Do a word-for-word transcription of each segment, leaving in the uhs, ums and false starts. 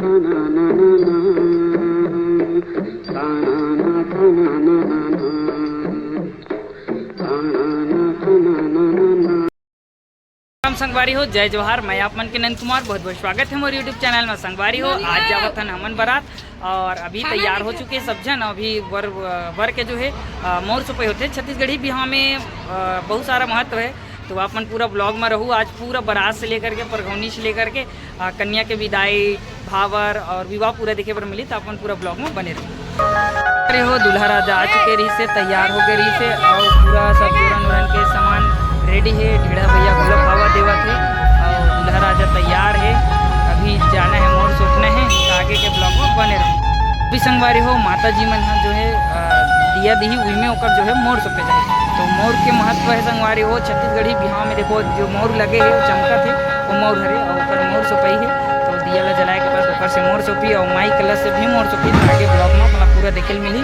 राम संगवारी हो, जय जोहार। मैं आप मन के नंद कुमार, बहुत बहुत स्वागत है मोर YouTube चैनल में। संगवारी हो, आज जावत हन हमन बरात और अभी तैयार हो चुके सब झन। अभी वर वर के जो है अ, मोर सुपई होथे छत्तीसगढ़ी बिहाव में अ, बहुत सारा महत्व है, तो आप मन पूरा ब्लॉग में रहू। आज पूरा बरात से लेकर के, परघौनी से लेकर के अ, कन्या के विदाई, भावर और विवाह पूरा देखे बर मिली, तो आप मन पूरा ब्लॉग में बने रहू। अरे हो, दूल्हा राजा आ चुके रहिसे, तैयार हो गए रहिसे और पूरा सब जोरन ओरन के सामान रेडी है। ढेढ़ा भैया घलो हवा देवत है और दूल्हा राजा तैयार है। अभी जाना है, मोर सोपना है, तो आगे के ब्लॉग में बने रहू। अभी संगवारी हो, माता जी मन ह जो है अ, दिया दिही, उही में ओकर जो है मोर सोपे जाही। तो मोर के महत्व है संगवारी हो, छत्तीसगढ़ी बिहाव में देखो जो मोर लगे है, वो चमकत है, वो मोर हरे और ओकर मोर सोपई है। तो दिया ला जलाए के बाद ओकर से मोर सोपी और माई कलश से भी मोर सोपी। आगे ब्लॉग में अपना पूरा देखे ल मिली।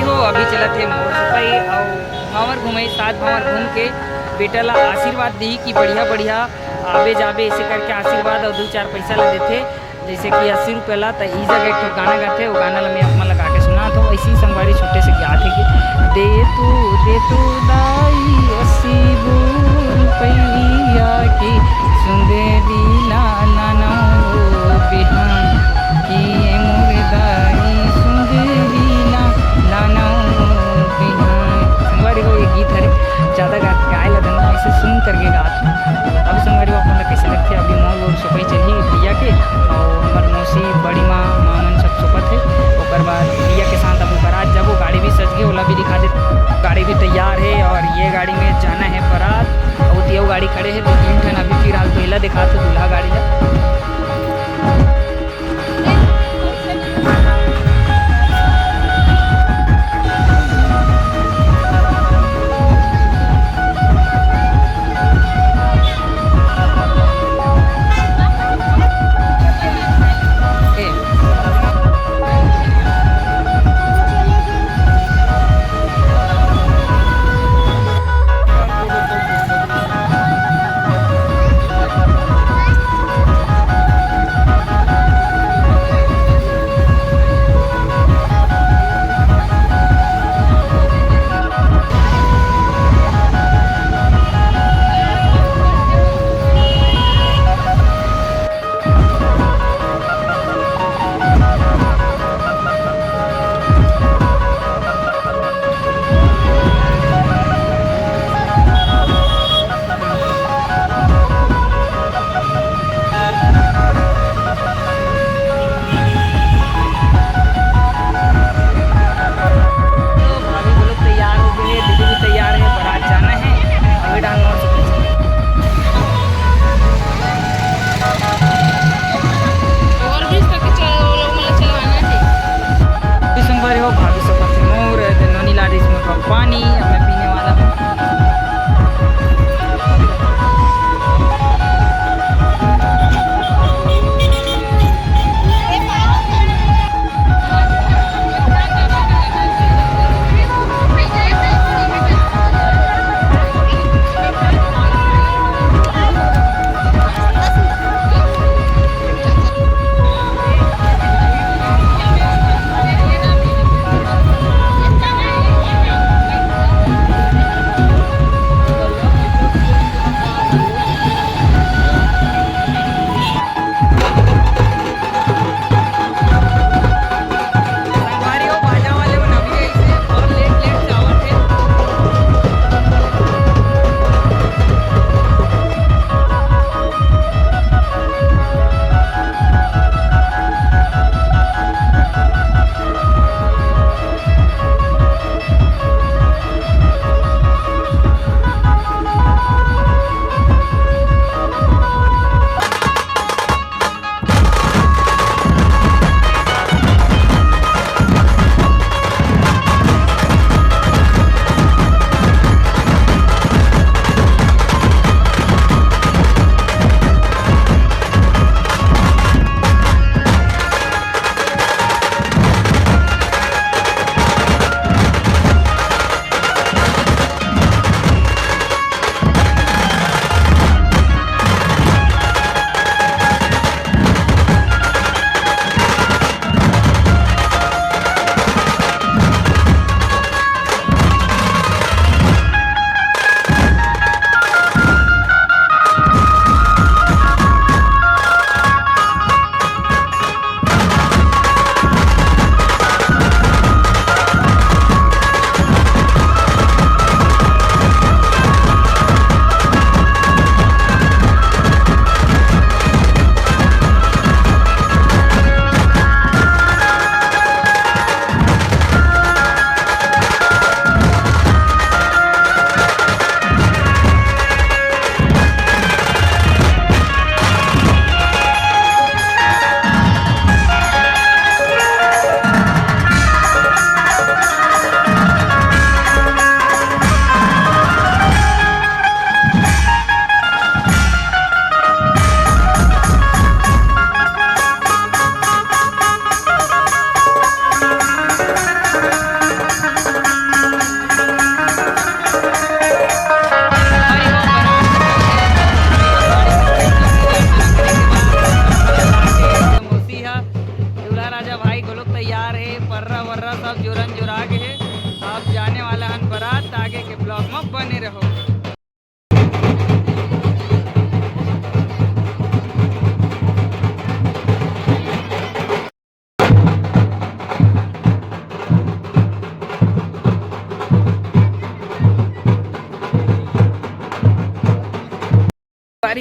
हो, अभी चलत है मोर सोपई और भांवर घूमई, सात भांवर घूम के बेटा ला आशीर्वाद दिही कि बढ़िया बढ़िया आबे जाबे, ऐसे करके आशीर्वाद और दो चार पैसा ला देथे। जैसे कि अस्सी रुपये ला, त ई जगह एक ठो गाना गाथे, वो गाना ला मैं आप मन ला गा के सुनात हूँ। ऐसी संगवारी छोटे से गात है कि दे तू, दे तू दाई अस्सी रुपया की सुंदरी ला लानो बिहान, कि ये मोर दाई सुंदरी ला लानो बिहान। संगवारी हो, ये गीत हरे, ज़्यादा गा-, गाए ला धन, ऐसे सुन करके गात हूँ। अब संगवारी हो, आप मन ला कैसे लगथे? अभी मोर, मोर सोपई चलही भैया के, और हमर मौसी, बड़ी माँ, माँ मन सब सोपत है। ओकर बाद भैया के साथ अब बरात जाबो, गाड़ी भी सज गए, ओला भी दिखा दे। गाड़ी भी तैयार है और ये गाड़ी में जाना है बरात। और तियो गाड़ी खड़े है, दो तीन ठन अभी फिलहाल तो एला दिखा तो दूल्हा गाड़ी ला।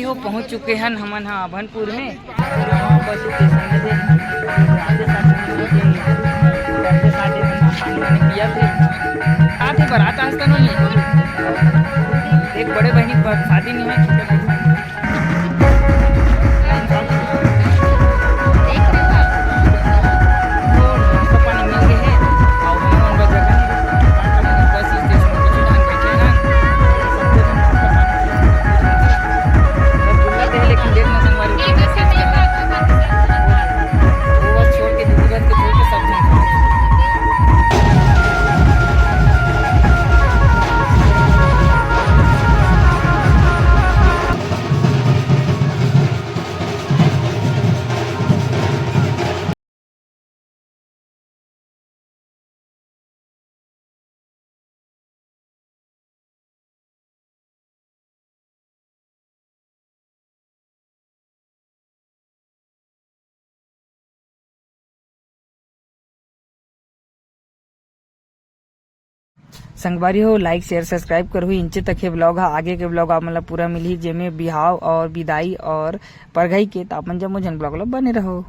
हो पहुंच चुके हन हमन ह अभनपुर में। बस स्टेशन में थे, आते साथ में थे, करते साथ में पानी वानी पिया थे। आते बारात आज तक नहीं। एक बड़े बहनी की शादी नहीं है, छोटे भाई। संगवारी हो, लाइक, शेयर, सब्सक्राइब करहु। इंचे तक हे ब्लॉग हा। आगे के ब्लॉग आप मन ला पूरा मिलही, जेमे बिहाव और बिदाई और परघई के। त आप मन जम्मो झन ब्लॉग ला बने रहो।